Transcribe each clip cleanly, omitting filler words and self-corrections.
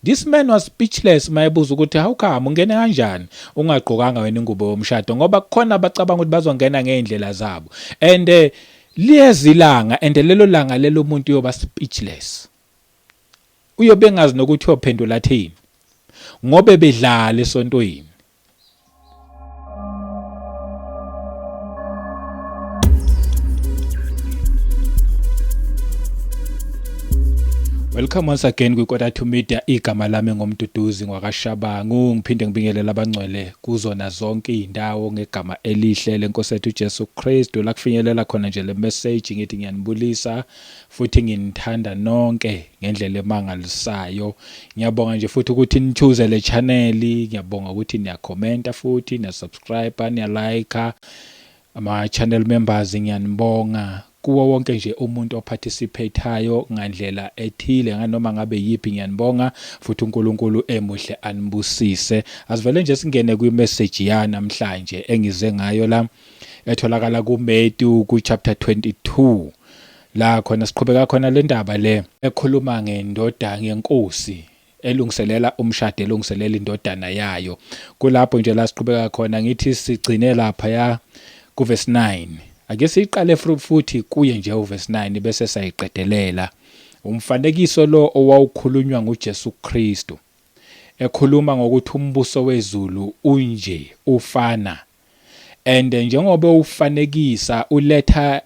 This man was speechless mayebuza ukuthi how come ungene kanjani ungagqokanga wena ingubo yomshado, ngoba kukhona abacabanga ukuthi bazongena ngey'ndlela zabo and liyeza ilanga and lelo langa lelo muntu uyoba speechless, uyobe engazi nokuthi uyophendula athini ngoba bedlala esontweni. Welcome once again kwi-Quarter to Media. Igama lami ngoMduduzi ngwakaShabangu. Ngiphinde ngibingelele abangcwele kuzona zonke izindawo ngegama elihle lenkosi yethu uJesu Kristu. La kufinyelela khona nje le message, ngithi ngiyanibulisa futhi nginithanda nonke ngendlela emangalisayo. Ngiyabonga nje futhi ukuthi nichoose le channel, ngiyabonga ukuthi niyakhomenta futhi niya-subscribe, niya-like, ama channel members ngiyanibonga. Kuwo wonke nje umuntu oparticipate-ayo ngandlela ethile nganoma ngabe yiphi, ngiyanibonga futhi uNkulunkulu emuhle anibusise. Asivele nje singene kwi-message ya namhlanje engize ngayo la, etholakala kuMatthew ku-chapter 22, la khona siqhubeka khona le ndaba le ekhuluma ngendoda, ngenkosi elungiselela umshado, elungiselela indodana yayo. Kulapho nje la siqhubeka khona, ngithi sigcine lapha ya kuverse 9. Ake siyiqale futhi kuye nje uverse 9 bese sayiqedelela. Umfanekiso lo owawukhulunywa nguJesu Kristu ekhuluma ngokuthi umbuso wezulu unje ufana, and njengoba ufanekisa uletha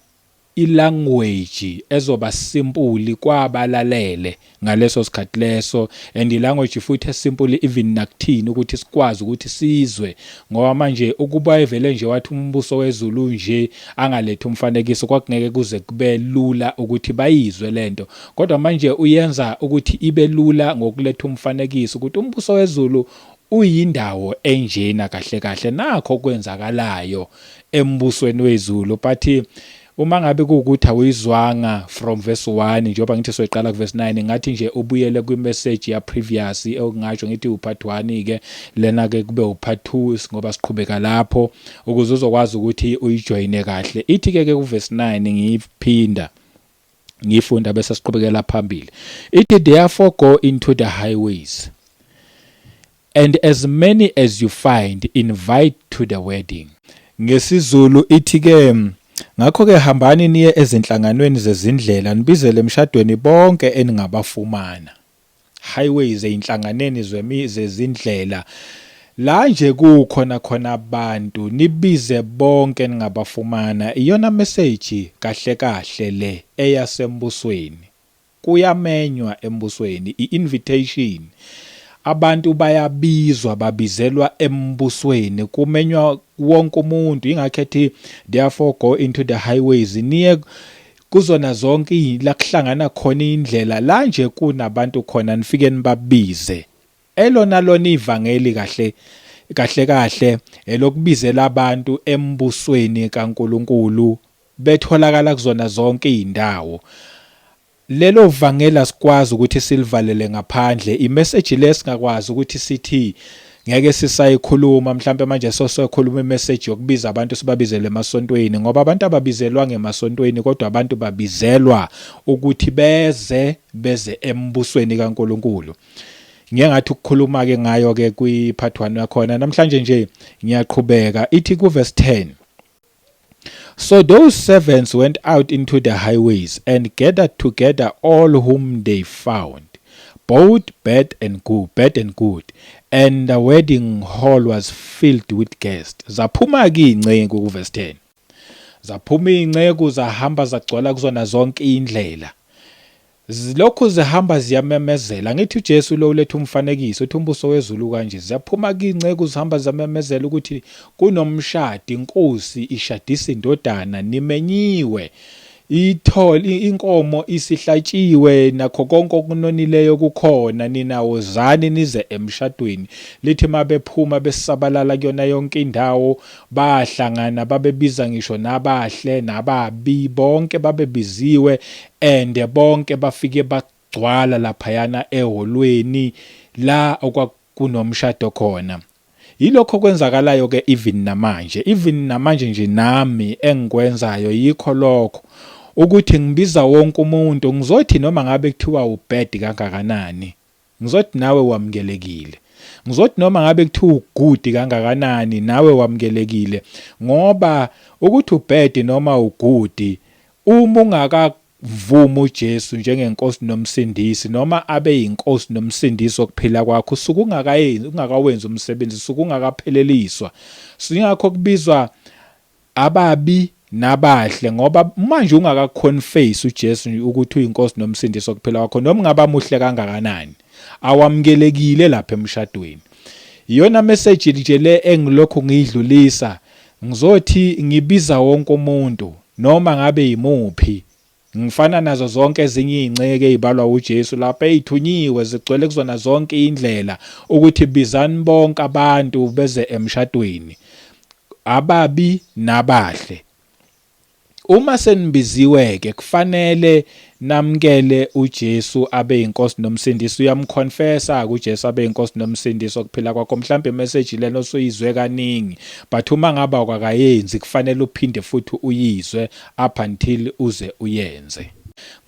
ilanguage ezoba simple kwabalalele ngaleso sikhathi leso, and ilanguage futhi esimple even nakuthini ukuthi sikwazi ukuthi sizwe, ngoba manje ukuba evele nje wathi umbuso wezulu nje angaletha umfanekiso kwakungeke kuze kube lula ukuthi bayizwe lento. Kodwa manje uyenza ukuthi ibe lula ngokuletha umfanekiso ukuthi umbuso wezulu uyindawo enjena kahle kahle, nakho okwenzakalayo embusweni wezulu. But uma ngabe kuwukuthi awuyizwanga from verse 1, njengoba ngithi soyiqala ku verse 9, ngathi nje ubuyele kwi message ya previous, okungasho ngithi upart 1 ke lena ke kube upart 2 ngoba siqhubeka lapho ukuze uzokwazi ukuthi uyijoyine kahle. Ithi ke ke ku verse 9, ngiyiphinda ngifunda bese siqhubekela phambili, ithi therefore go into the highways and as many as you find invite to the wedding. NgesiZulu ithi ke ngakho ke hambani niye ezinhlanganweni zezindlela nibizele emshadweni bonke eningabafumana. Highways, ezinhlanganeni zezindlela la nje kukhona khona abantu, nibize bonke eningabafumana. Iyona message kahle kahle le eyasembusweni. Kuyamenywa embusweni, i-invitation. Abantu bayabizwa, babizelwa embusweni, kumenywa wonke umuntu. Ingakho ethi therefore go into the highways, niye kuzona zonke la kuhlangana khona indlela la nje kunabantu khona, nifike nibabize. Elona lona ivangeli kahle kahle kahle elokubizela abantu embusweni kaNkuluNkulu, betholakala kuzona zonke izindawo. Lelo vangeli asikwazi ukuthi silivalele ngaphandle, imessage le singakwazi ukuthi sithi ngeke sisayikhuluma mhlambe manje sosokhuluma imessage yokubiza abantu sibabizele emasontweni, ngoba abantu ababizelwa ngemasontweni kodwa abantu babizelwa ukuthi beze beze embusweni kaNkuluNkulu. Ngiye ngathi ukukhuluma ke ngayo ke kwi part 1 yakhona namhlanje nje ngiyaqhubeka, ithi ku verse 10. So those servants went out into the highways and gathered together all whom they found, both bad and good, bad and good, and the wedding hall was filled with guests. Zaphuma ke inceku ku verse 10. Zaphuma inceku zahamba zagcwala kuzona zonke indlela. Zilokhu zihamba ziyamemezela. Ngithi uJesu lo uletha umfanekiso, uthi umbuso wezulu kanje. Ziyaphuma kinceku zihamba ziyamemezela ukuthi kunomshado, inkosi ishadisa indodana, nimenyiwe. Ithole inkomo isihlatshiwe nakho konke okunonileyo kukhona, nina wozani nize emshadweni. Lithi mabephuma besabalala kuyona yonke indawo, bahlangana babebiza ngisho nabahle nababi, bonke babebiziwe and bonke bafike bagcwala laphayana eholweni la okwakunomshado khona. Yilokho okwenzakalayo ke even namanje, even namanje nje nami engikwenzayo yikho lokho ukuthi ngibiza wonke umuntu. Ngizothi noma ngabe kuthiwa ubad kangakanani, Ngizothi nawe wamukelekile. Ngizothi noma ngabe kuthiwa ugudi kangakanani nawe wamukelekile ngoba ukuthi ubad noma ugudi uma ungakavumi uJesu njengenkosi nomsindisi noma abe yinkosi nomsindisi okuphila kwakho usuke ungakayenzi ungakawenzi umsebenzi usuke ungakapheleliswa. Singakho kubizwa Ababi nabahle ngoba manje ungakaconface uJesu ukuthi uyinkosi nomsindisi wokuphila kwakho noma ungaba muhle kangakanani awamukelekile lapha emshadweni. Iyona message nje le engilokhu ngiyidlulisa ngizothi ngibiza wonke umuntu noma ngabe yimuphi Ngifana nazo zonke ezinye izinceke ezibalwa uJesu lapha ezithunyiwe zigcwele kuzona zonke indlela ukuthi bizani bonke abantu beze emshadweni ababi nabahle. Uma senibiziwe ke kufanele namukele uJesu abe inkosi nomsindisi uyamconfessa uJesu abe inkosi nomsindisi okuphila kwakho mhlawumbe imessage lena osuyizwe kaningi but uma ngaba awukakayenzi kufanele uphinde futhi uyizwe up until uze uyenze.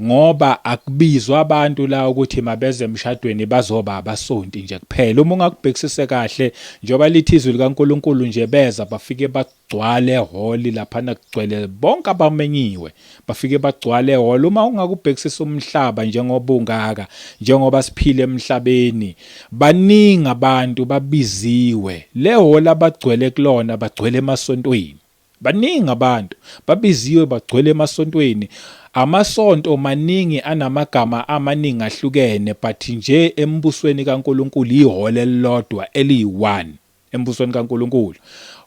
Ngoba akubizwa abantu la ukuthi mabeze emshadweni bazoba abasonti nje kuphela. Uma ungakubhekisise kahle njengoba lithi izwi likaNkulunkulu nje beza bafike bagcwale ehholi laphana kugcwele bonke abamenyiwe bafike bagcwale ehholi. Uma ungakubhekisisa umhlaba njengoba ungaka njengoba siphila emhlabeni baningi abantu babiziwe le hholi abagcwele kulona bagcwele emasontweni. Baningi abantu babiziwe bagcwele emasontweni. Amasonto maningi anamagama amaningi ahlukene but nje embusweni kaNkulunkulu ihholo elilodwa eliyi-one embusweni kaNkulunkulu.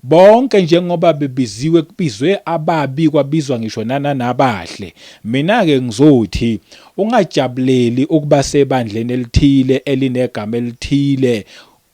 Bonke njengoba bebiziwe kubizwe ababi kwabizwa ngisho nananabahle. Mina-ke ngizothi ungajabuleli ukuba sebandleni elithile elinegama elithile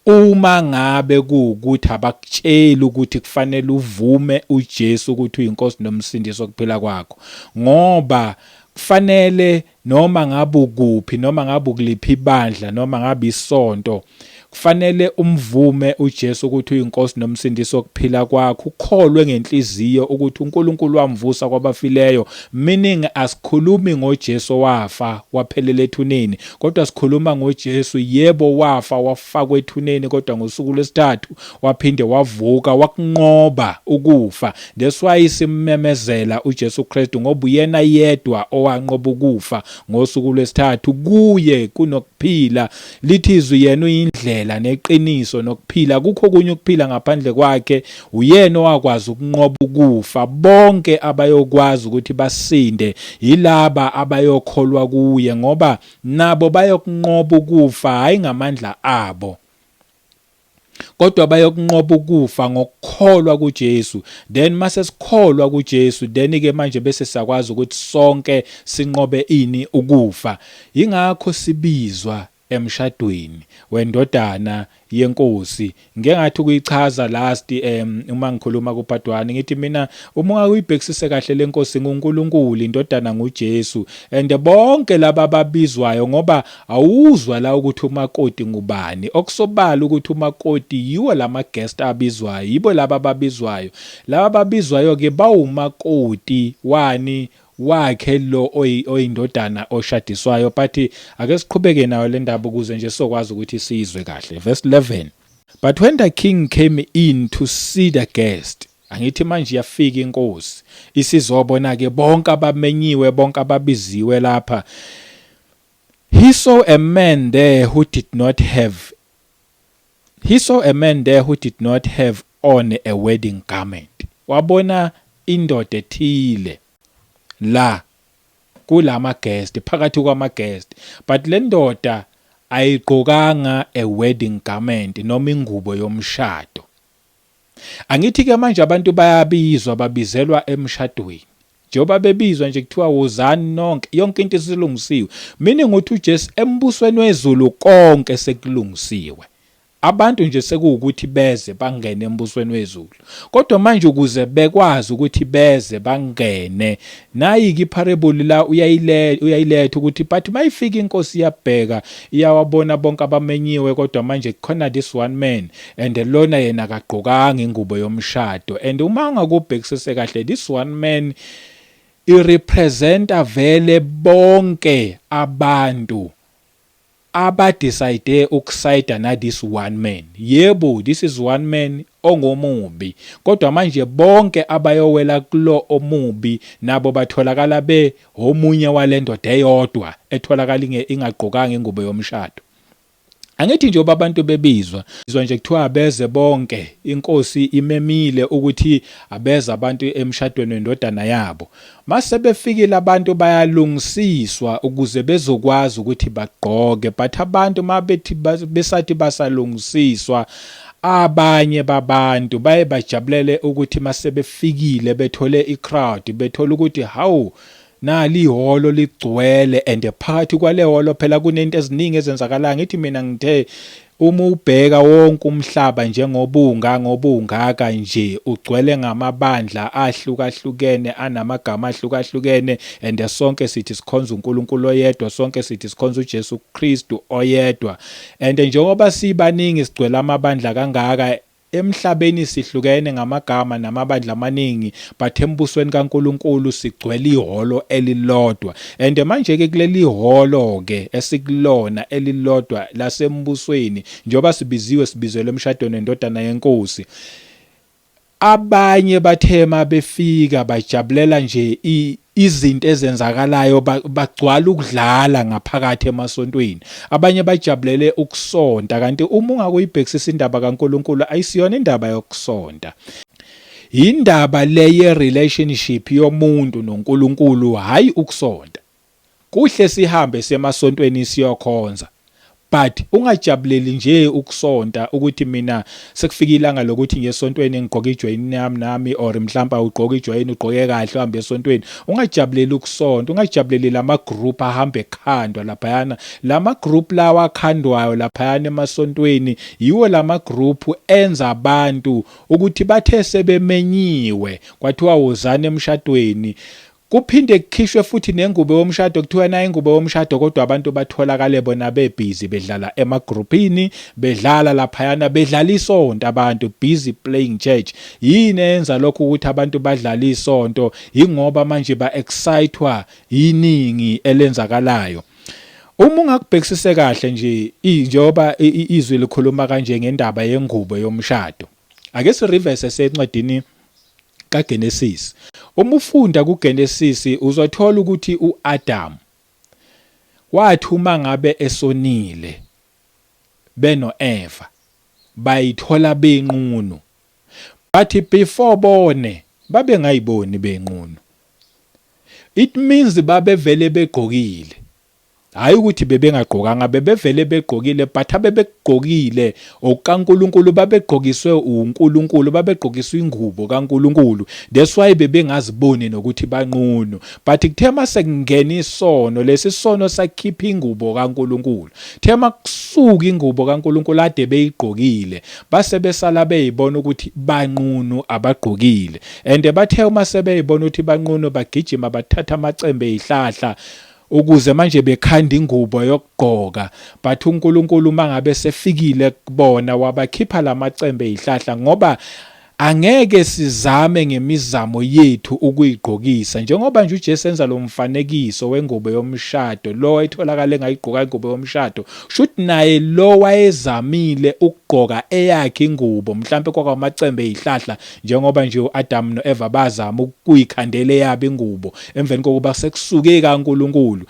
Uma ngabe kuwukuthi abakutsheli ukuthi kufanele uvume uJesu ukuthi uyiNkosi noMsindisi wokuphila kwakho, ngoba kufanele noma ngabe ukuphi, noma ngabe ukuliphi ibandla, noma ngabe isonto, kufanele umvume uJesu ukuthi uyiNkosi noMsindisi wokuphila kwakho, ukholwe ngenhliziyo ukuthi uNkulunkulu wamvusa kwabafileyo, meaning asikhulumi ngoJesu owafa waphelela ethuneni, Kodwa sikhuluma ngoJesu, yebo wafa wafakwa ethuneni kodwa ngosuku lwesithathu waphinde wavuka wakunqoba ukufa. That's why simmemezela uJesu Kristu ngoba uyena yedwa owanqoba ukufa ngosuku lwesithathu. Kuye kunokuphila. Lithi izwi yena uyindlela neqiniso nokuphila. Kukho okunye ukuphila ngaphandle kwakhe. Uyena owakwazi ukunqoba ukufa. Bonke abayokwazi ukuthi basinde yilaba abayokholwa kuye ngoba nabo bayokunqoba ukufa hhayi ngamandla abo kodwa bayokunqoba ukufa ngokukholwa kuJesu. Then mase sikholwa kuJesu then ke manje bese siyakwazi ukuthi sonke sinqobe ini ukufa. Yingakho sibizwa emshadweni wendodana yenkosi. Ngike ngathi ukuyichaza last uma ngikhuluma ku part 1 ngithi mina uma ungakuyibhekisise kahle lenkosi nguNkulunkulu indodana nguJesu and bonke laba ababizwayo ngoba awuzwa la ukuthi umakoti ngubani okusobala ukuthi umakoti yiwo lama guest abizwayo yibo laba ababizwayo laba ababizwayo ke bawumakoti wani wakhe lo oyindodana oshadiswayo but ake siqhubeke nayo le ndaba ukuze nje sizokwazi ukuthi siyizwe kahle. Verse 11. But when the king came in to see the guest, angithi manje iyafika inkosi isizobona ke bonke abamenyiwe bonke ababiziwe lapha, he saw a man there who did not have he saw a man there who did not have on a wedding garment. Wabona indoda ethile la kulama guest phakathi kwama guest but le ndoda ayigqokanga a wedding garment noma ingubo yomshado. Angithi ke manje abantu bayabizwa babizelwa emshadweni. Njengoba bebizwa nje kuthiwa wozani nonke yonke into isilungisiwe. Meaning ukuthi uJesu embusweni wezulu konke sekulungisiwe. Abantu nje sekuwukuthi beze bangene embusweni wezulu. Kodwa manje ukuze bekwazi ukuthi beze bangene, nayi-ke iparable la uyayiletha ukuthi but mayifika inkosi iyabheka iyawabona bonke abamenyiwe kodwa manje kukhona this one man and lona yena akagqokanga ingubo yomshado and uma ungakubhekisise kahle this one man irepresenta vele bonke abantu. Abadecide ukusayida na this one man. Yebo, this is one man ongomubi. Kodwa manje bonke abayowela kulo omubi nabo batholakala be omunye walendoda eyodwa etholakala ingagqokanga ingubo yomshado. Angithi njengoba abantu bebizwa, izwa nje kuthiwa abeze bonke, inkosi imemile ukuthi abeze abantu emshadweni wendodana yabo. Mase befikile abantu bayalungisiswa ukuze bezokwazi ukuthi bagqoke, but abantu mabethi besathi basalungisiswa abanye babantu baye bajabulele ukuthi mase befikile bethole i-crowd, bethole ukuthi hawu Nali ihholo ligcwele and phakathi kwale hholo phela kunento eziningi ezenzakalayo. Ngithi mina ngithe uma ubheka wonke umhlaba njengoba ungaka nje ugcwele ngamabandla ahlukahlukene anamagama ahlukahlukene and sonke sithi sikhonza uNkulunkulu oyedwa, sonke sithi sikhonza uJesu Kristu oyedwa. And njengoba sibaningi sigcwele amabandla kangaka Emhlabeni sihlukene ngamagama namabandla amaningi but embusweni kaNkulunkulu sigcwele ihholo elilodwa and manje ke kuleli hholo ke esikulona elilodwa lasembusweni njengoba sibiziwe sibizelwe emshadweni wendodana yenkosi abanye bathe mabefika bajabulela nje izinto ezenzakalayo bagcwala ukudlala ngaphakathi emasontweni abanye bajabulele ukusonta kanti uma ungakuyibhekisisa indaba kaNkuluNkulu ayisiyona indaba yokusonta indaba le ye relationship yomuntu noNkulunkulu hayi ukusonta Kuhle sihambe siyemasontweni siyokhonza but ungajabuleli nje ukusonta ukuthi mina sekufika ilanga lokuthi ngiye esontweni ngigqoke ijoyini yami nami or mhlawumbe awugqoke ijoyini ugqoke kahle uhambe esontweni ungajabuleli ukusonta ungajabuleli lama group ahambe ekhandwa laphayana lama group lawa akhandwayo laphayana emasontweni yiwo lama group enza abantu ukuthi bathe sebemenyiwe kwathiwa wozani emshadweni Kuphinde kukhishwe futhi nengubo yomshado kuthiwa nayo ingubo yomshado kodwa abantu batholakale bona bebhizi bedlala emagrupini bedlala laphayana bedlala isonto abantu busy playing church yini eyenza lokho ukuthi abantu badlale isonto yingoba manje ba-excitwa yiningi elenzakalayo uma ungakubhekisise kahle nje njengoba izwi likhuluma kanje ngendaba yengubo yomshado ake sireverse sencwadini kaGenesis. Uma ufunda kuGenesis uzothola ukuthi uAdam wathi uma ngabe esonile benoEva bayithola benqunu but before bone babengayiboni benqunu it means babevele begqokile Hhayi ukuthi bebengagqokanga, bebevele begqokile but abebekugqokile okukaNkulunkulu babegqokiswe uNkulunkulu, babegqokiswe ingubo kaNkulunkulu. That's why bebengaziboni nokuthi banqunu. But kuthe mase kungena isono, lesi sono sakhipha ingubo kaNkulunkulu. Kuthe makusuka ingubo kaNkulunkulu ade beyigqokile, base besala beyibona ukuthi banqunu abagqokile. And bathe uma sebeyibona ukuthi banqunu bagijima bathatha amacembe ezihlahla ukuze manje bekhanda ingubo yokugqoka but uNkulunkulu uma ngabe sefikile kubona wabakhipha lamacembe ezihlahla ngoba angeke sizame ngemizamo yethu ukuyigqokisa njengoba nje uJesu enza lo mfanekiso wengubo yomshado lo etholakala engayigqoka ingubo yomshado shuthi naye lo wayezamile ukugqoka eyakhe ingubo mhlampe kwakwamacembe ezihlahla Njengoba nje u-Adamu no-Eva bazama ukuyikhandela eyabo ingubo emveni kokuba sekusuke kaNkulunkulu.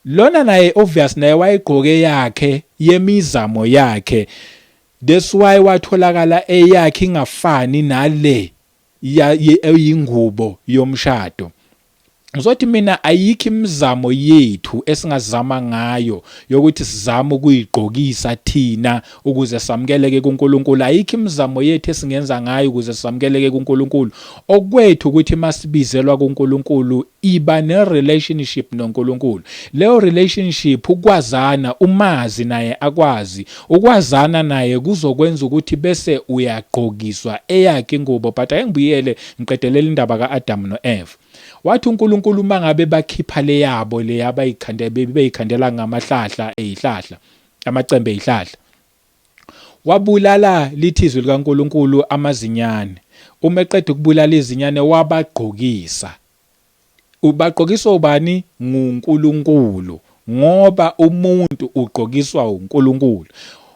Lona naye obvious naye wayegqoke eyakhe yemizamo yakhe. That's why watholakala eyakhe ingafani nale eyingubo yomshado. Ngizothi mina ayikho imizamo yethu esingazama ngayo yokuthi sizame ukuyigqokisa thina ukuze samukeleke kuNkulunkulu. Ayikho imizamo yethu esingenza ngayo ukuze samukeleke kuNkulunkulu. Okwethu ukuthi masibizelwa kuNkulunkulu iba ne-relationship noNkulunkulu. Leyo relationship ukwazana umazi naye akwazi. Ukwazana naye kuzokwenza ukuthi bese uyagqokiswa eyakhe ingubo but ake ngibuyele ngiqedelele indaba ka-Adamu no-Eva. Wathi uNkulunkulu uma ngabe bakhipha leyabo le abayikhande beyikhandela ngamahlahla ezihlahla amacembe ezihlahla wabulala lithi izwi likaNkulunkulu amazinyane uma eqeda ukubulala izinyane wabagqokisa ubagqokiswa ubani nguNkulunkulu. Ngoba umuntu ugqokiswa uNkulunkulu.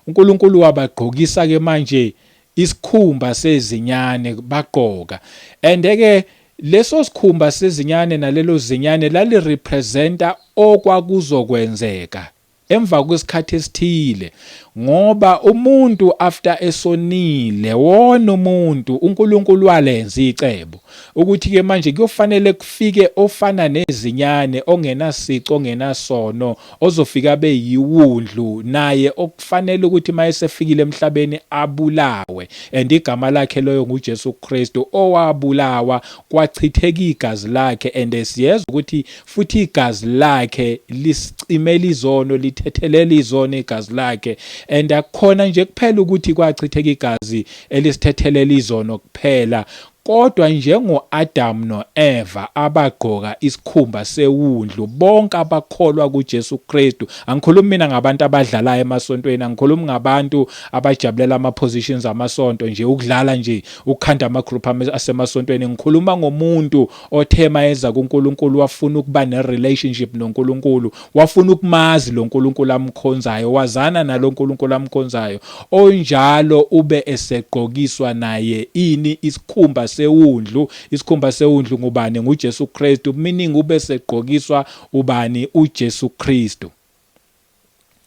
UNkulunkulu wabagqokisa ke manje isikhumba sezinyane bagqoka. And ke leso sikhumba sezinyane nalelo zinyane lali representa okwakuzokwenzeka emva kwesikhathi esithile ngoba umuntu after esonile wona umuntu uNkulunkulu walenza icebo ukuthi ke manje kuyofanele kufike ofana nezinyane ongenasici ongenasono ozofika abe yiwundlu naye okufanele ukuthi mayesefikile emhlabeni abulawe and igama lakhe loyo nguJesu Kristu owabulawa kwachitheka igazi lakhe and siyezwa ukuthi futhi igazi lakhe lisicimela izono lithethelela izono igazi lakhe and akukhona nje kuphela ukuthi kwachitheka igazi elisithethelela izono kuphela kodwa njengo-Adamu no-Eva abagqoka isikhumba sewundlu bonke abakholwa kuJesu Kristu. Angikhulumi mina ngabantu abadlalayo emasontweni, angikhulumi ngabantu abajabulela ama-positions amasonto nje, ukudlala nje, ukukhanda ama-group asemasontweni. Ngikhuluma ngomuntu othe mayeza kuNkulunkulu wafuna ukuba ne-relationship noNkulunkulu, wafuna ukumazi lo Nkulunkulu amkhonzayo, wazana nalo Nkulunkulu amkhonzayo. Onjalo ube esegqokiswa naye ini? Isikhumba sewundlu. Isikhumba sewundlu ngubani? NguJesu Kristu. Meaning ube esegqokiswa ubani? UJesu Kristu.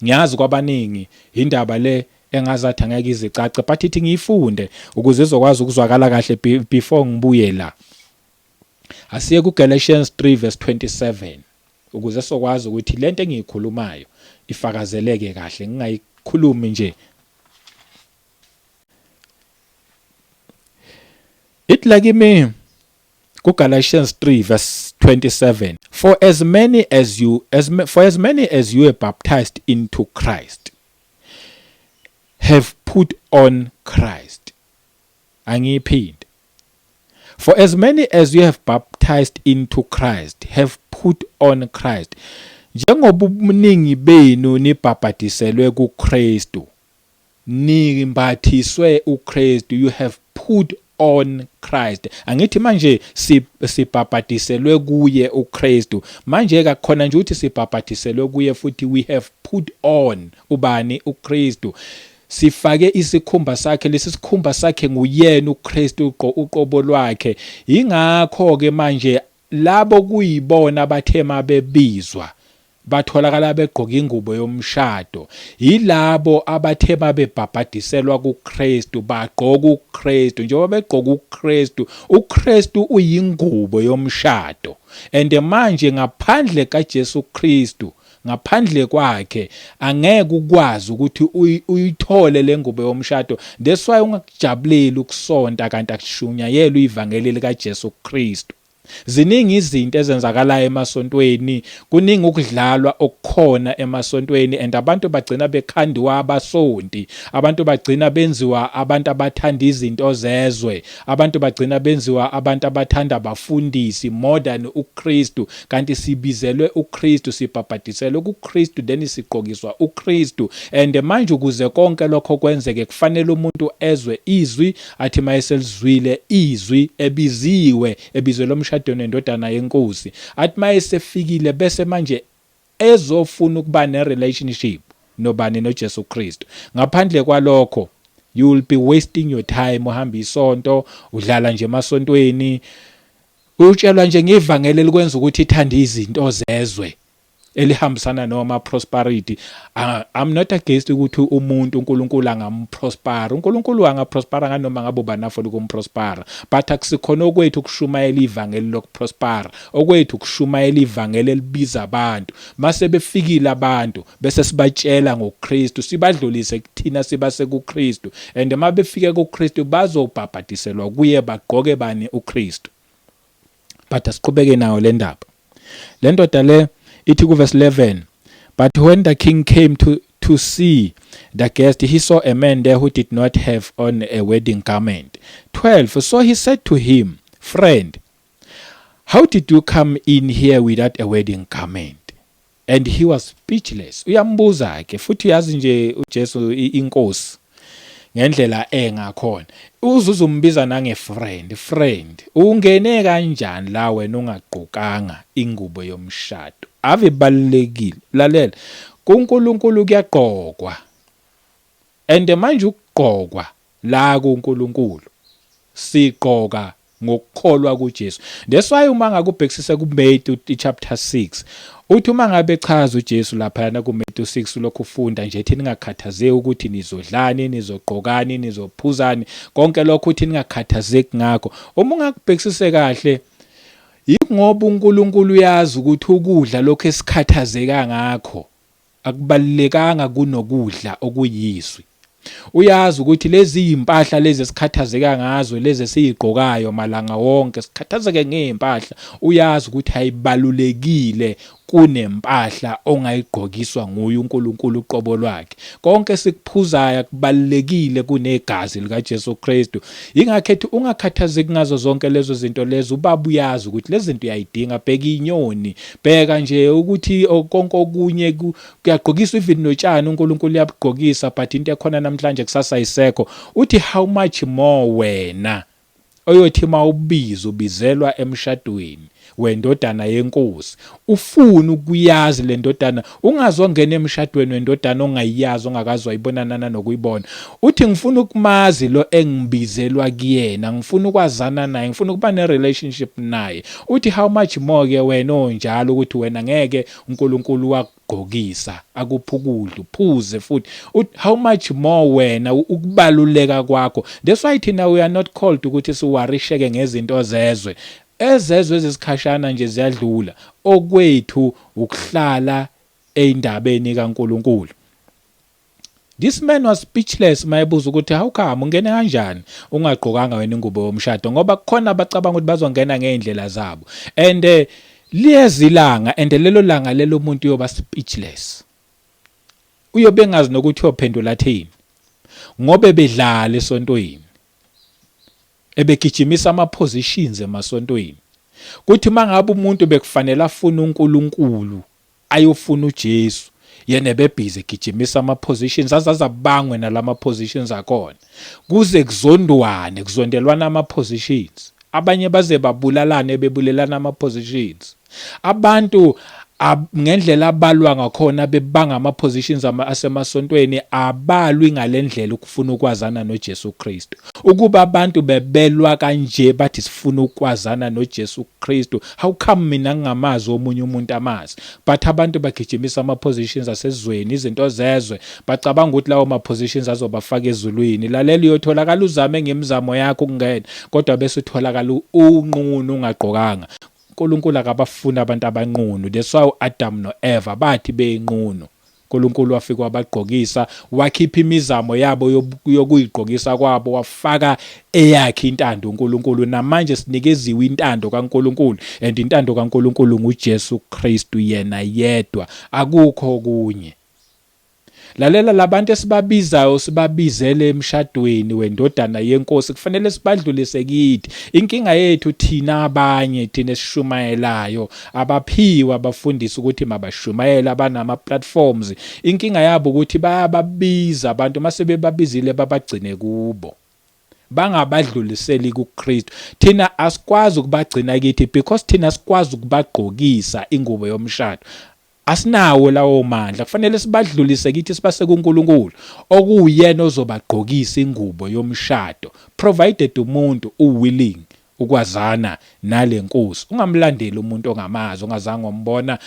Ngiyazi kwabaningi indaba le engazathi angeke izicace but ithi ngiyifunde ukuze izokwazi ukuzwakala kahle before ngibuye la. Asiye kuGalatians 3 verse 27 ukuze sokwazi ukuthi lento engiyikhulumayo ifakazeleke kahle ngingayikhulumi nje. Ithi la kimi kuGalatians 3 verse 27, for as many as you as for as many as you were baptized into Christ have put on Christ. Angiyiphinde. For as many as you have baptized into Christ have put on Christ. Njengoba ubuningi benu nibhabhadiselwe kuKristu, nimbathiswe uKristu, you have put on Christ. Angithi manje sibhabhadiselwe kuye uKristu. Manje kakhona nje ukuthi sibhabhadiselwe kuye futhi we have put on ubani? uKristu. Sifake isikhumba sakhe, lesi sikhumba sakhe nguyena uKristu uqobo lwakhe. Yingakho ke manje labo kuyibona abathe mabebizwa batholakala begqoka ingubo yomshado, yilabo abathe babebhabhadiselwa kuKristu bagqoka uKristu. Njengoba begqoka uKristu, uKristu uyingubo yomshado. And manje ngaphandle kaJesu Kristu, ngaphandle kwakhe angeke ukwazi ukuthi uyithole le ngubo yomshado. That's why ungakujabuleli ukusonta kanti akushunyayelwa ivangeli likaJesu Kristu. Ziningi izinto ezenzakalayo emasontweni, kuningi ukudlalwa okukhona emasontweni and abantu bagcina bekhandiwa abasonti, abantu bagcina benziwa abantu abathanda izinto zezwe, abantu bagcina benziwa abantu abathanda abafundisi more than uKristu. Kanti sibizelwe uKristu, sibhabhadiselwe kuKristu, then sigqokiswa uKristu. And manje ukuze konke lokho kwenzeke kufanele umuntu ezwe izwi, athi mayeselizwile izwi ebiziwe, ebizelwe emshadweni wendodana yenkosi, athi mayesefikile bese manje ezofuna ukuba ne-relationship nobani? NoJesu Kristu. Ngaphandle kwalokho you will be wasting your time, uhamba isonto, udlala nje emasontweni, utshelwa nje ngevangeli elikwenza ukuthi ithande izinto zezwe elihambisana noma prosperity. I'm not against ukuthi umuntu uNkulunkulu angamprospera, uNkulunkulu angaprospera nganoma ngabe ubani afuna ukumprospera, but akusikhona okwethu ukushumayela ivangeli lokuprospera. Okwethu ukushumayela ivangeli elibiza abantu, mase befikile abantu bese sibatshela ngoKristu, sibadlulise kuthina sibase kuKristu, and uma befike kuKristu bazobhabhadiselwa kuye bagqoke bani? UKristu. But asiqhubeke nayo le ndaba. Le ndoda le ithi kuverse 11, but when the king came to see the guest, he saw a man there who did not have on a wedding garment. 12, so he said to him, friend, how did you come in here without a wedding garment? And he was speechless. Uyambuza ke futhi, uyazi nje uJesu inkosi ngendlela engakhona, uzuze umbiza nange friend. Friend, ungene kanjani la wena ungagqokanga ingubo yomshado? Ave ibalulekile. Lalela, kuNkulunkulu kuyagqokwa. And manje ukugqokwa la kuNkulunkulu sigqoka ngokukholwa kuJesu. That's why uma ngakubhekisisa kuMatthew chapter 6, uthi uma ngabe echaza uJesu laphayana kuMatthew 6, lokhu ufunda nje ethi ningakhathazeki ukuthi nizodlani, nizogqokani, nizophuzani, konke lokho uthi ningakhathazeki ngakho. Uma ungakubhekisise kahle, yingoba uNkulunkulu uyazi ukuthi ukudla lokho esikhathazeka ngakho akubalulekanga kunokudla okuyizwi. Uyazi ukuthi lezi yimpahla lezi esikhathazeka ngazo, lezi esiyigqokayo malanga wonke, sikhathazeke ngey'mpahla. Uyazi ukuthi ayibalulekile kunempahla ongayigqokiswa nguye uNkulunkulu uqobo lwakhe. Konke esikuphuzayo akubalulekile kunegazi likaJesu Kristu. Yingakho ethi ungakhathazeki ngazo zonke lezo zinto lezo, uBaba uyazi ukuthi lezi zinto uyayidinga. Bheka inyoni, bheka nje ukuthi konke okunye kuyagqokiswa, even notshani uNkulunkulu uyabugqokisa, but into ekhona namhlanje kusasa ayisekho. Uthi how much more wena oyothi mawubiza ubizelwa emshadweni wendodana yenkosi, ufuna ukuyazi le ndodana, ungazongena emshadweni wendodana ongayiyazi, ongakazi wayibonana nokuyibona. Uthi ngifuna ukumazi lo engibizelwa kuyena, ngifuna ukwazana naye, ngifuna ukuba ne-relationship naye. Uthi how much more ke wena onjalo, ukuthi wena ngeke uNkulunkulu wakugqokisa, akuphe ukudla, uphuze futhi. Uthi how much more wena ukubaluleka kwakho. That's why thina we are not called ukuthi siwarisheke ngezinto zezwe. Ezezwe ezisikhashana nje ziyadlula. Okwethu ukuhlala eyindabeni kaNkulunkulu. This man was speechless mayebuza ukuthi how come ungene kanjani ungagqokanga wena ingubo yomshado, ngoba kukhona abacabanga ukuthi bazongena ngey'ndlela zabo. And liyeza ilanga, and lelo langa lelo muntu uyoba speechless, uyobe engazi nokuthi uyophendula athini, ngoba ebedlala esontweni, ebegijimisa ama-positions emasontweni. Kuthi mangabe umuntu bekufanele afune uNkulunkulu, ayofuna uJesu, yena ebebhizi egijimisa ama-positions, azazabangwe nalama positions akhona, kuze kuzondwane, kuzondelwana ama-positions, abanye baze babulalane bebulelana ama-positions. Abantu ngendlela abalwa ngakhona bebanga ama-positions asemasontweni, abalwi ngalendlela ukufuna ukwazana noJesu Kristu. Ukuba abantu bebelwa kanje bathi sifuna ukwazana noJesu Kristu, how come mina ngingamazi, omunye umuntu amazi? But abantu bagijimisa ama-positions asezweni, izinto zezwe, bacabanga ukuthi lawo ma-positions azobafaka ezulwini. Lalela, uyotholakala uzame ngemizamo yakho ukungena, kodwa bese utholakala unqunu, ungagqokanga. uNkulunkulu akabafuni abantu abanqunu. That's why uAdam noEva bathi beyinqunu, uNkulunkulu wafika wabagqokisa, wakhipha imizamo yabo yokuyigqokisa kwabo, wafaka eyakhe intando uNkulunkulu. Namanje sinikeziwe intando kaNkulunkulu, and intando kaNkulunkulu nguJesu Kristu yena yedwa, akukho okunye. Lalela, labantu esibabizayo sibabizele emshadweni wendodana yenkosi, kufanele sibadlulise kithi. Inkinga yethu thina abanye, thina esishumayelayo, abaphiwe abafundisi ukuthi mabashumayele, abanama platforms, inkinga yabo ukuthi bayababiza abantu, mase bebabizile babagcine kubo, bangabadluliseli kuKristu. Thina asikwazi ukubagcina kithi because thina sikwazi ukubagqokisa ingubo yomshado, asinawo lawo mandla. Kufanele sibadlulise kithi, sibase kuNkulunkulu okuwuyena ozobagqokisa ingubo yomshado, provided umuntu uwilling ukwazana nale nkosi. Ungamlandeli umuntu ongamazi, ongazange umbona.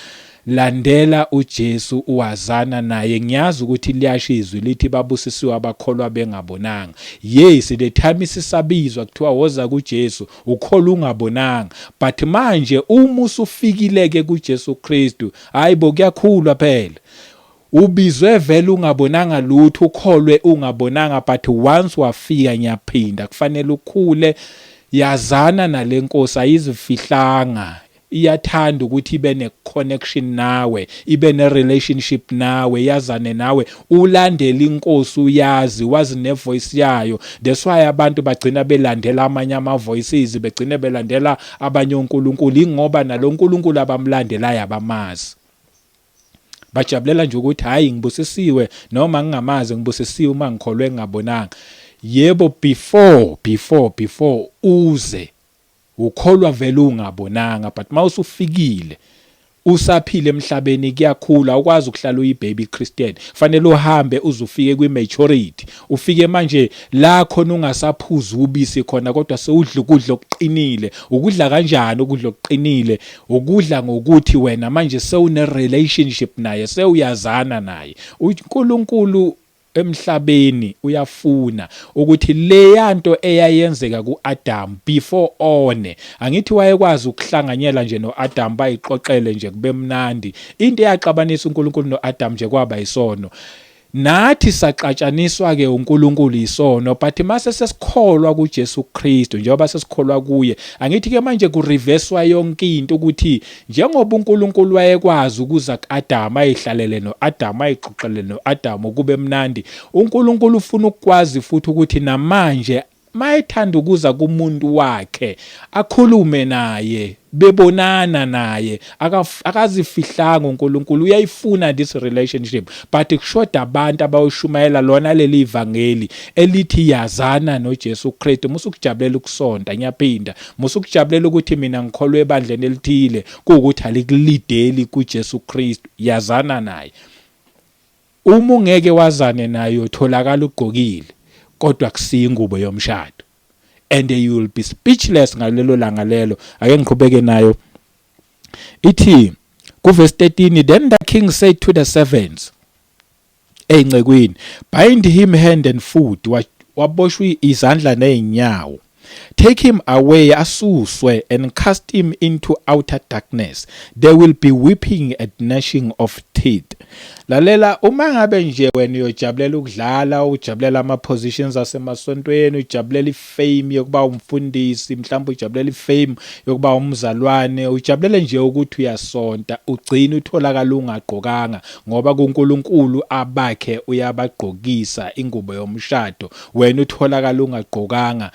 Landela uJesu, uwazana naye. Ngiyazi ukuthi liyasho izwi lithi babusisiwe abakholwa bengabonanga. Yes, the time sisabizwa kuthiwa woza kuJesu, ukholwa ungabonanga, but manje uma usufikile ke kuJesu Kristu, hayibo, kuyakhulwa phela. Ubizwe vele ungabonanga lutho, ukholwe ungabonanga, but once wafika, ngiyaphinda, kufanele ukhule. Yazana nalenkosi, ayizifihlanga, iyathanda ukuthi ibe ne-connection nawe, ibe ne-relationship nawe, yazane nawe. Ulandele inkosi, uyazi, wazi ne-voice yayo. That's why abantu bagcina belandela amanye ama-voices, begcine belandela abanye onkulunkulu, ingoba nalo nkulunkulu abamlandelayo abamazi. Bajabulela nje ukuthi hayi, ngibusisiwe noma ngingamazi, ngibusisiwe uma ngikholwe ngingabonanga. Yebo, before uze ukholwa vele ungabonanga, but mawusufikile Usaphila emhlabeni kuyakhula, awukwazi ukuhlala uyi-baby Christian. Fanele uhambe uze ufike kwi-maturity. Ufike manje la khona ungasaphuzi ubisi khona kodwa sewudla ukudla okuqinile. Ukudla kanjani ukudla okuqinile? Ukudla ngokuthi wena manje sewune-relationship naye, sewuyazana naye. UNkulunkulu emhlabeni uyafuna ukuthi leyanto eyayenzeka kuAdam before one, angithi wayekwazi ukuhlanganyela nje noAdam bayixoxele nje kube mnandi. Into eyaxabanisa uNkulunkulu noAdam nje kwaba isono. Nathi saxatshaniswa ke uNkulunkulu isono, but mase sesikholwa kuJesu Kristu, njengoba sesikholwa kuye, angithi ke manje kureverswa yonke into, ukuthi njengoba uNkulunkulu wayekwazi ukuza kuAdam ayihlalele noAdam ayixoxele noAdam kube mnandi, uNkulunkulu ufuna ukwazi futhi ukuthi namanje mayethanda ukuza kumuntu wakhe akhulume naye, bebonana naye. Akazifihlanga uNkulunkulu, uyayifuna this relationship, but kushoda abantu abayoshumayela lona leli ivangeli elithi yazana noJesu Kristu. Musukujabulela ukusonta, ngiyaphinda, musukujabulela ukuthi mina ngikholwe ebandleni elithile kuwukuthi alikulideli kuJesu Kristu. Yazana naye. Uma ungeke wazane naye, utholakala ugqokile kodwa kusiyo ingubo yomshado, and you will be speechless ngalelo langa lelo. Ake ngiqhubeke nayo. Ithi kuverse 13, "Then the king said to the servants," eyincekwini, "bind him hand and foot," waboshwa izandla nezinyawo, "take him away," asuswe, "and cast him into outer darkness. There will be weeping and gnashing of teeth." Lalela, uma ngabe nje wena uyojabulela ukudlala, ujabulela ama positions asemasontweni, ujabulela ifame yokuba umfundisi mhlawumbe, ujabulela ifame yokuba umzalwane, ujabulele nje ukuthi uyasonta, ugcina utholakala ungagqokanga, ngoba kuNkulunkulu abakhe uyabagqokisa ingubo yomshado. Wena utholakala ungagqokanga,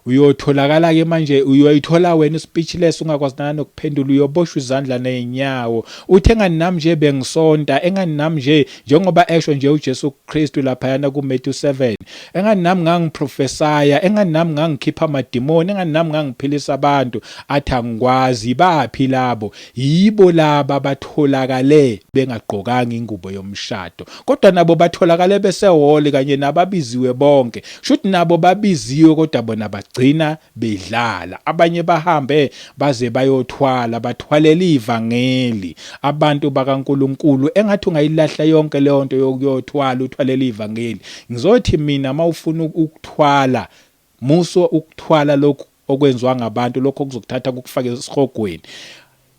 uyotholakala ke manje, uyoyithola wena speechless, ungakwazi nokuphendula, uyoboshwa izandla nezinyawo, uthi engani nami nje bengisonta, engani nami nje, njengoba esho nje uJesu Kristu laphayana kuMatthew 7, engani nami ngangiprofesaya, engani nami ngangikhipha amadimoni, engani nami ngangiphilisa abantu. Athi angikwazi. Baphi labo? Yibo laba batholakale bengagqokanga ingubo yomshado, kodwa nabo batholakale besehall kanye nababiziwe bonke. Shuthi nabo babiziwe, kodwa bona bagcina bedlala. Abanye bahambe baze bayothwala, bathwalela ivangeli abantu bakaNkuluNkulu. Engathi ungayilahla yonke leyo nto yokuyothwala, uthwalela ivangeli. Ngizothi mina, mawufuna ukuthwala, muso ukuthwala lokhu okwenziwa ngabantu, lokho kuzokuthatha kukufake esihogweni.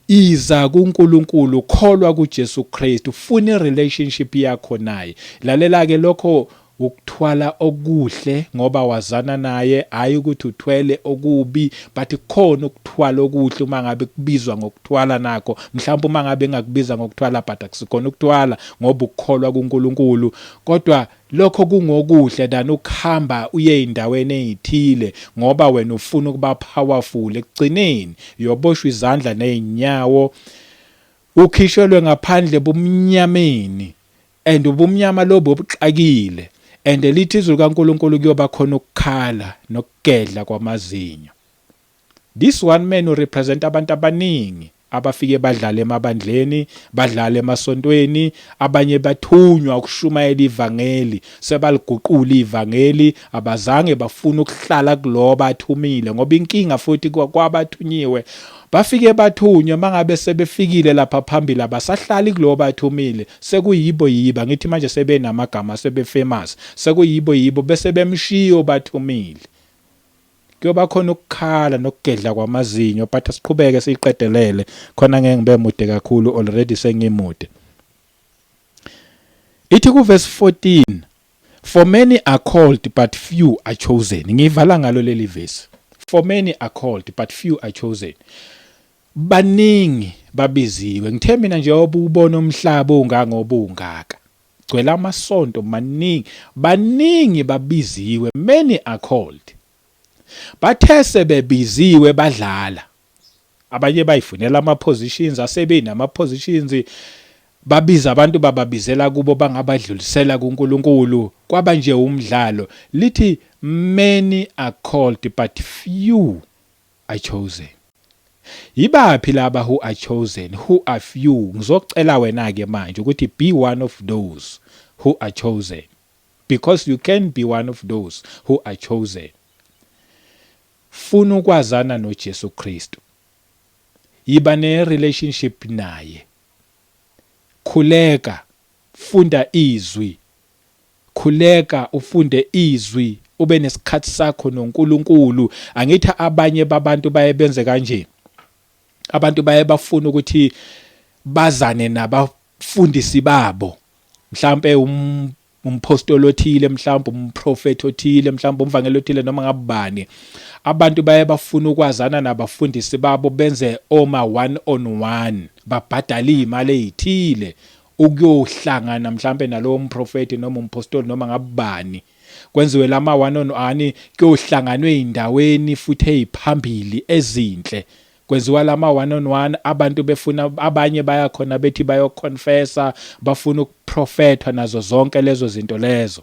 Iza kuNkulunkulu, kholwa kuJesu Kristu, ufuna irelationship yakho naye. Lalela ke, lokho ukuthwala okuhle ngoba wazana naye, hayi ukuthi uthwele okubi, but khona ukuthwala okuhle uma ngabe kubizwa ngokuthwala nakho. Mhlawumbe uma ngabe engakubiza ngokuthwala, but akusikhona ukuthwala ngoba ukukholwa kuNkulunkulu, kodwa lokho kungokuhle than ukuhamba uye ey'ndaweni ey'thile ngoba wena ufuna ukuba powerful. Ekugcineni uyoboshwa izandla ney'nyawo, ukhishelwe ngaphandle bumnyameni, and ubumnyama lobo obuxakile, and lithi izwi kaNkuluNkulu kuyoba khona ukukhala nokugedla kwamazinyo. This one man represent abantu abaningi abafike badlala emabandleni, badlala emasontweni. Abanye bathunywa ukushumayela ivangeli, sebaliguqula ivangeli, abazange bafuna ukuhlala kulo bathumile, ngoba inkinga futhi kwabathunyiwe, bafike bathunywe, mangabe sebefikile lapha phambili abasahlali kulo bathumile, sekuyibo yiba ngithi manje sebenamagama, sebe-famous, sekuyibo yibo bese bemshiyo bathumile. Kuyoba khona ukukhala nokugedla kwamazinyo. But asiqhubeke siyiqedelele khona, ngeke ngibe mude kakhulu, already sengimude. Ithi ku verse 14, "For many are called, but few are chosen." Ngivala ngalo leli verse. "For many are called, but few are chosen." Baningi babiziwe. Ngithe mina njengoba ubona umhlaba ungangoba ungaka, gcwele amasonto maningi, baningi babiziwe, many are called. Bathe sebebiziwe badlala. Abanye bayifunela ama positions, asebenama positions, babiza abantu, bababizela kubo, bangabadlulisela kuNkulunkulu, kwaba nje umdlalo. Lithi many are called, but few are chosen. Yibaphi laba who are chosen, who are few? Ngizocela wena ke manje ukuthi be one of those who are chosen, because you can be one of those who are chosen. Funa ukwazana noJesu Kristu, yiba ne relationship naye, khuleka, funda izwi, khuleka ufunde izwi, ube nesikhathi sakho noNkulunkulu. Angithi abanye babantu baye benze kanje, abantu baye bafuna ukuthi bazane nabafundisi babo, mhlambe umpostoli othile, mhlawumbe umprofeti othile, mhlawumbe umvangeli othile, noma ngabani. Abantu baye bafuna ukwazana nabafundisi babo, benze oma one on one, babhadala imali ezithile ukuyohlangana mhlambe nalowo mprofeti noma umpostoli noma ngabani. Kwenziwe lama one on one, kuyohlanganwe ezindaweni futhi eziphambili ezinhle. Kwenziwa lama one on one, abantu befuna, abanye baya khona bethi bayoconfessa, bafuna ukuprofethwa nazo zonke lezo zinto lezo.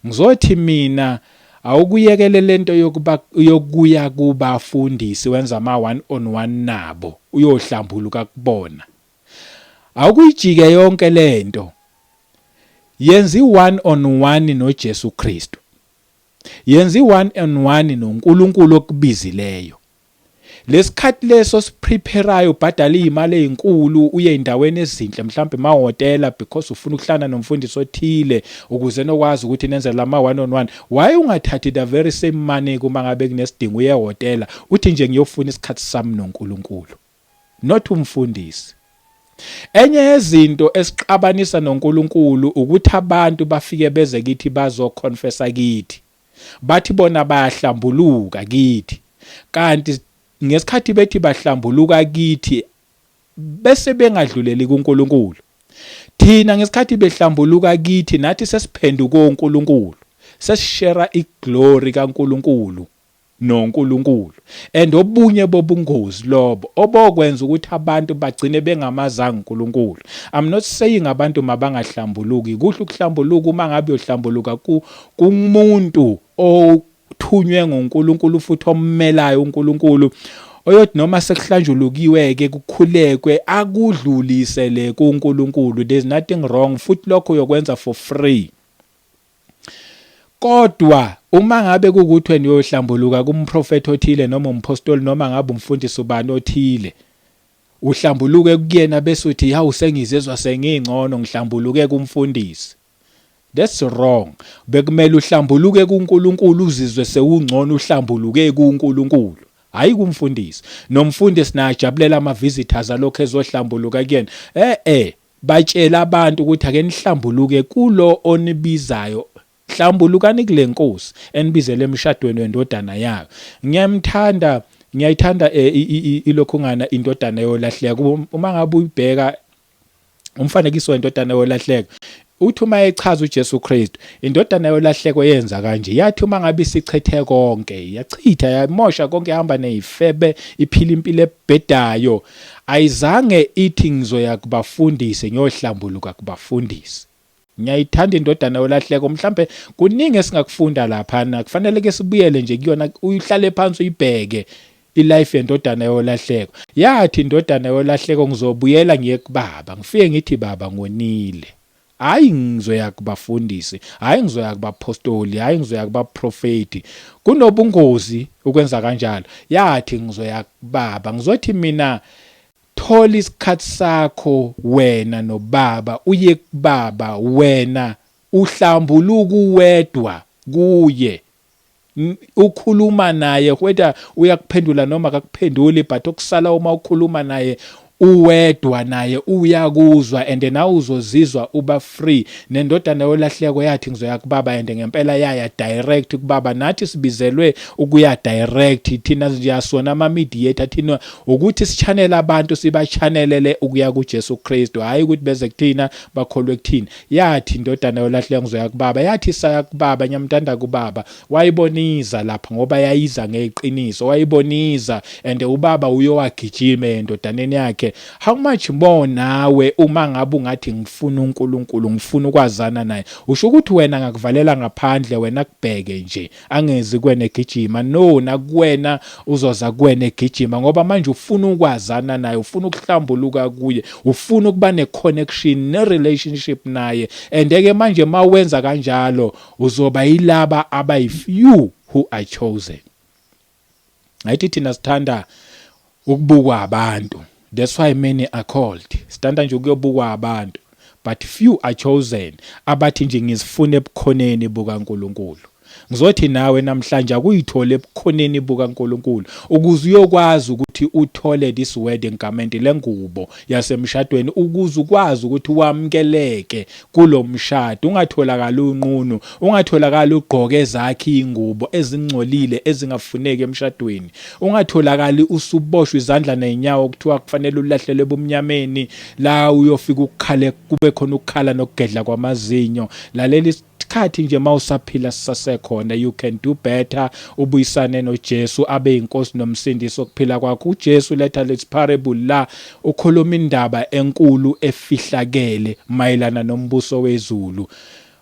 Ngizothi mina awukuyekele lento yokuba yokuya kubafundisi, wenza ama one on one nabo, uyohlambuluka kubona. Awukuyijike yonke lento, yenza i-one on one noJesu Kristu, yenza i-one on one noNkulunkulu okubizileyo. Lesikhathi leso sipreparayo, ubhadala izimali ezinkulu, uye endaweni ezinhle, mhlawumbe emahhotela, because ufuna ukuhlala nomfundisi othile ukuze nokwazi ukuthi nenze lama one on one. Why ungathathi the very same money, kuma ngabe kunesidingo, uye ehhotela, uthi nje ngiyofuna isikhathi sami noNkulunkulu, not umfundisi? Enye yezinto esixabanisa noNkulunkulu ukuthi abantu bafike beze kithi bazoconfessa kithi, bathi bona bayahlambuluka kithi, kanti ngesikhathi bethi bahlambuluka kithi bese bengadluleli kuNkulunkulu. Thina ngesikhathi behlambuluka kithi, nathi sesiphenduka oNkulunkulu, sesishare iglory kaNkulunkulu noNkulunkulu, and obunye bobungozi lobo obokwenza ukuthi abantu bagcine bengamazanga uNkulunkulu. I'm not saying abantu mabangahlambuluki. Kuhle ukuhlambuluka uma ngabe uyohlambuluka kumuntu othunywe ngoNkulunkulu futhi ommelayo uNkulunkulu, oyothi noma sekuhlanjulukiwe ke kukhulekwe, akudlulisele kuNkulunkulu. There's nothing wrong, futhi lokho uyokwenza for free. Kodwa uma ngabe kukuthi wena uyohlambuluka kumprofeti othile noma umpostoli noma ngabe umfundisi ubani othile, uhlambuluke kuyena bese uthi, "Hawu, sengizezwa sengingcono, ngihlambuluke kumfundisi," that's wrong. Bekumele uhlambuluke kuNkulunkulu, uzizwe sewungcono, uhlambuluke kuNkulunkulu, hayi kumfundisi. Nomfundisi najabulela ama visitors alokho ezohlambuluka kuyena. Batshela abantu ukuthi ake nihlambuluke kulo onibizayo, hlambulukani kule nkosi enibizele emshadweni wendodana yayo. Ngiyamthanda, ngiyayithanda ilokhungana indodana yolahleka. Uma ngabe uyibheka umfanekiso wendodana yolahleko, uthi uma echaza uJesu Kristu indodana yolahleko yenza kanje: yathi uma ngabe isichithe konke, yachitha, yamosha konke, ihamba nezifebe, iphila impilo ebhedayo, ayizange ithi ngizoya kubafundisi ngiyohlambuluka kubafundisi. Ngiyayithanda indodana yolahleko. Mhlambe kuningi esingakufunda lapha, kufanele ke sibuyele nje kuyona, uyihlale phansi uyibheke ilife yendodana yolahleko. Yathi indodana yolahleko, "Ngizobuyela ngiye kubaba, ngifike ngithi, 'Baba, ngonile.' Hayi ngizoya kubafundisi, hayi ngizoya kubapostoli, hayi ngizoya kubaprofeti." Kunobungozi ukwenza kanjalo. Yathi ngizoya kubaba. Ngizothi mina thola isikhathi sakho wena nobaba, uye kubaba wena, uhlambuluka uwedwa kuye, ukhuluma naye, whether uyakuphendula noma akakuphenduli, but okusala uma ukhuluma naye uwedwa, naye uyakuzwa and nawe uzozizwa uba free. Nendodana yolahleko yathi ngizoya kubaba, and ngempela yaya direct kubaba. Nathi sibizelwe ukuya direct. Thina siyasona ama mediator, thina ukuthi sichannel abantu, sibachannelele ukuya kuJesu Kristu, hayi ukuthi beze kuthina bakholwe kuthina. Yathi indodana yolahleko ngizoya kubaba, yathi saya kubaba. Ngiyamthanda kubaba, wayiboniza lapha ngoba yayiza ngeqiniso, wayiboniza and ubaba uyowagijima endodaneni yakhe. kuye. How much more nawe uma ngabe ungathi ngifuna uNkulunkulu, ngifuna ukwazana naye. Usho ukuthi wena ngakuvalela ngaphandle, wena kubheke nje angezi kuwena egijima. No, nakuwena uzoza kuwena egijima, ngoba manje ufuna ukwazana naye, ufuna ukuhlambuluka kuye, ufuna ukuba ne-connection ne-relationship naye. And-ke manje uma wenza kanjalo uzoba yilaba abayi-few who are chosen. Ayithi thina sithanda ukubukwa abantu, that's why many are called. Sithanda nje ukuyobukwa abantu, but few are chosen, abathi nje ngizifuna ebukhoneni bukaNkulunkulu. Ngizothi nawe namhlanje akuyithole ebukhoneni bukaNkulunkulu ukuze uyokwazi ukuthi uthole this wedding garment, lengubo yasemshadweni, ukuze ukwazi ukuthi wamkeleke kulomshado, ungatholakali unqunu, ungatholakali ugqoke ezakhe ingubo ezingcolile ezingafuneki emshadweni, ungatholakali usuboshwa izandla nezinyawo kuthiwa kufanele ulahlelwe ebumnyameni la uyofika ukukhale, kube khona ukukhala nokugedla kwamazinyo. Lalela, isikhathi nje mawusaphila sisasekhona. You can do better, ubuyisane noJesu, abe inkosi nomsindisi okuphila kwakho. UJesu letha lesi parable la, ukhuluma indaba enkulu efihlakele mayelana nombuso wezulu.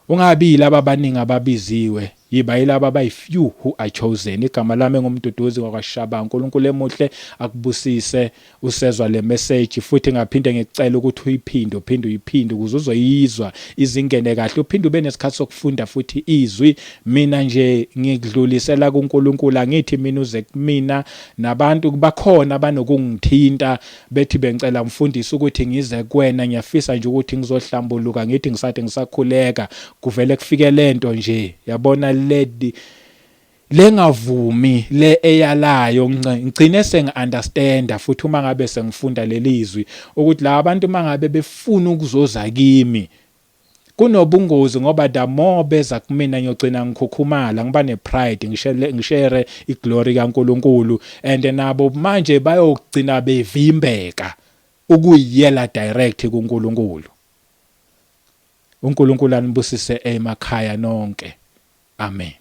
Ungabi laba abaningi ababiziwe, yiba yilaba abayi-few who are chosen. Igama lami nguMduduzi wakwaShaba. uNkulunkulu emuhle akubusise usezwa le message, futhi ngaphinde ngikucela ukuthi uyiphinde, uphinde uyiphinde ukuze uzoyizwa izingene kahle, uphinde ube nesikhathi sokufunda futhi izwi. Mina nje ngikudlulisela kuNkulunkulu, angithi mina uze kumina. Nabantu bakhona abanokungithinta bethi bengicela mfundisi ukuthi ngize kuwena, ngiyafisa nje ukuthi ngizohlambuluka. Ngithi ngisathi ngisakhuleka, kuvele kufike lento nje, yabona, ledi lengavumi le eyalayo. Ngigcine sengi-understanda futhi uma ngabe sengifunda lelizwi ukuthi la bantu mangabe befuna ukuzoza kimi kunobungozi, ngoba the more beza kumina ngiyogcina ngikhukhumala, ngiba ne-pride, ngishare iglory kaNkulunkulu, and nabo manje bayogcina bevimbeka ukuyiyela direct kuNkulunkulu. uNkulunkulu anibusise emakhaya nonke. Amen.